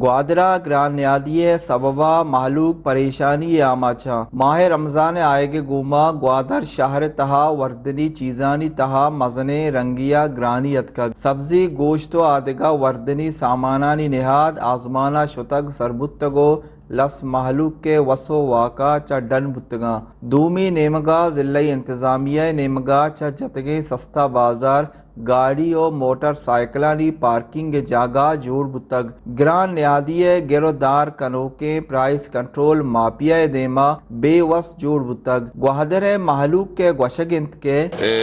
گوادر ءَ گران نیادی ءِ سبب ءَ مہلوک پریشانی ءِ آماچ اَنت۔ ماہ رمضان ءِ آیگ ءِ گوما گوادر شہر ءِ تہا وردنی چیزانی تہا مزنیں رنگے ءَ گرانی اتکگ۔ سبزی، گوشت ءُ آ دگہ وردنی سامانانی نہاد آزمان ءَ شتگ سر بوتگ ءُ لس مہلوک ءِ وس ءُ واک ءَ چہ ڈن بوتگ اَنت۔ دومی نیمگ ءَ ضلعی انتظامیہ ءِ نیمگ ءَ چہ جتگیں سستا بازار گاڑی ءُ موٹر سائیکلانی پارکنگ ءِ جاگہ جوڑ بوتگ۔ گران نیادی ءِ گر ءُ دار کنوکیں پرائس کنٹرول مافیا ءِ دیما بے وس جوڑ بوتگ۔ گوادر ءِ مہلوک ءِ گوشگ اِنت کہ اے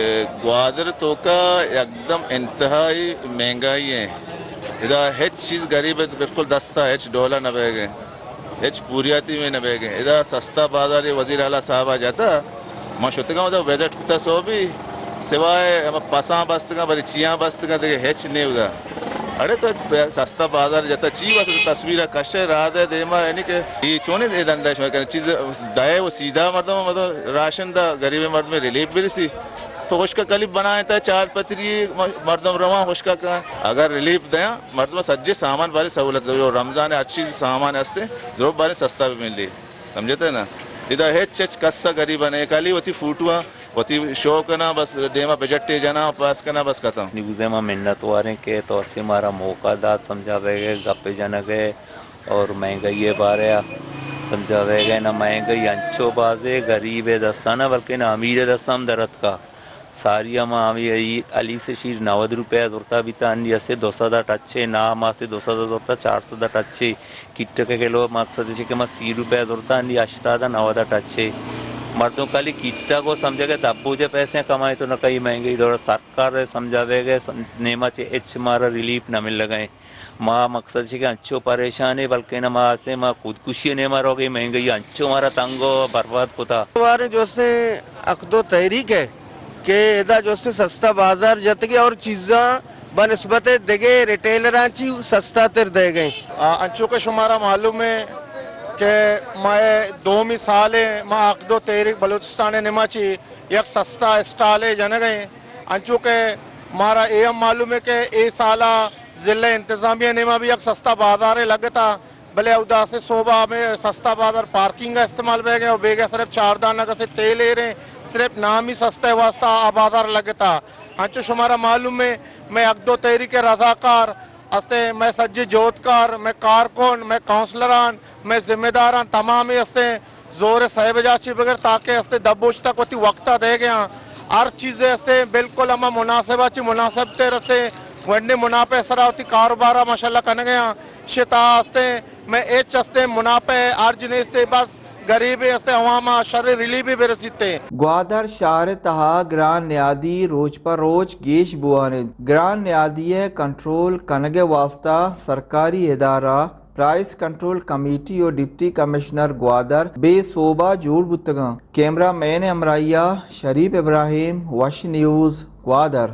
گوادر ءِ توکا یکدم انتہائی مہنگائی ایں۔ ادا ہچ چیز غریب ءِ بالکل دست ءَ ہچ ڈول ءَ نہ بیگ ءَ ایں۔ ہچ پوریاتی مئے نہ بیگ ءَ ایں۔ ادا سستا بازار ءِ وزیر اعلیٰ صاحب ءَ جتا، من شتگاں ادا وزٹ کتا سوبی، سوائے ہما پساں بستگاں، بلے چیاں بستگاں، دگہ ہچ نے ادا۔ اڑے تو سستا بازار جتا، چی واسطہ تصویر ءَ کش ءَ راہ دے دیما، یعنی کہ اے چونیں اے دندہ شما کنے، چیز دئے ءُ سیدھا مردم، مطلب راشن دا غریب مردم ریلیف برسی۔ تو ہشکا کلی بنائیں تا چار پتری مردم رواں ہشکا کن۔ اگر ریلیف دیاں، مردم سجے سامان بارے سہولت دے، رمضان ءَ ہر چیز سامان ہستے، درو بارے سستا بہ ملی۔ سمجھتے نا؟ ادا ہچ ہچ کس ءَ غریب ءَ نہ، کالی وتی فوٹو ءَ وتی شو کناں، بس دیما بجٹے جناں، پاس کناں، بس ختم۔ نیوز ءِ ما منت واریں کہ تو اسے مارا موقع دات سمجھا بیگ ءَ، گپ جنگ ءَ اور مہنگائی ءِ بارے ءَ سمجھا بیگ ءَ۔ نہ مہنگائی انچو بازے غریب ءِ دستا نہ، بلکہ نہ امیر ءِ دستا ہم در اتکا۔ ساری ءَ ما ہمے علی، علی سے شیر نود روپے ءَ زرتا بیتا، ہنی اسے دو سد ءَ ٹچے، نا ما سے دو سد ءَ زرتا چار سد ءَ ٹچے۔ کٹک ءِ کلو مقصد چہ کہ ما سی روپے ءَ زرتا، ہنی ہشتاد ءَ نود ءَ ٹچے۔ مردم کالی کٹک ءَ سمجھا کہ دبوجے پیسے کمائے تو نہ کئی مہنگی دور سرکار ءِ سمجھا بیگ ءَ سم-، نیما چہ ہچ مارا ریلیف نہ ملگ ءَ۔ ما مقصد چہ کہ انچو پریشان ایں، بلکہ نہ ما اسے ما خودکشی ءِ نیما روگ ءَ، مہنگائی انچو مارا تنگ ءُ برباد کتا۔ واریں جو استیں اکدو تحریک ءِ کہ ادا جو استیں سستا بازار جتگ ءَ اور چیزاں بہ نسبت دگہ ریٹیلراں چی سستا تر دئیگ ءَ۔ آ، انچو کہ شمارا معلوم ایں کہ مئے دومی سال ایں، ما اکدو تحریک بلوچستان ءِ نیما چی یک سستا اسٹالے جنگ ءَ ایں۔ انچو کہ مارا اے ہم معلوم ایں کہ اے سالا ضلع انتظامیہ ءِ نیما بھی یک سستا بازارے لگتا، بلے اودا سے صوبہ ہمے سستا بازار پارکنگ ءَ استعمال بیگ ءَ ایں اور بیگہ صرف چاردہ نگ سے تیل ایریں، صرف نامی سستے واسطہ آ بازار لگتا۔ انچو شمارا معلوم ایں، مئے اکدو تحریک ءِ رضاکار استیں، مئے سجی جہدکار، مئے کارکن، مئے کونسلران، مئے ذمہ داران تمامے استیں، زور ءِ سئے بجا چی بگر تاکہ استیں دبوچ تک وتی وقت ءَ دئیگ ءَ آں۔ ہر چیزے استیں بالکل ہما مناسب ءَ چی مناسب تر استیں، گونڈیں منافع ءِ سرا وتی کاروبار ءَ ماشاءاللہ کنگ ءَ آں۔ شتا استیں، مئے ہچ استیں منافع ءِ ہرج نیستیں، بس غریبیں استیں عوام ءَ شریں ریلیفے برسیتیں۔ گوادر شہر ءِ تہا گران نیادی روچ پہ روچ گیش بوان اِنت۔ گران نیادی ءِ کنٹرول کنگ ءِ واسطہ سرکاری ادارہ، پرائس کنٹرول کمیٹی ءُ ڈپٹی کمشنر گوادر بے سوبا جوڑ بوتگ اَنت۔ کیمرہ مین ءِ ہمراہی ءَ شریف ابراہیم، وش نیوز، گوادر۔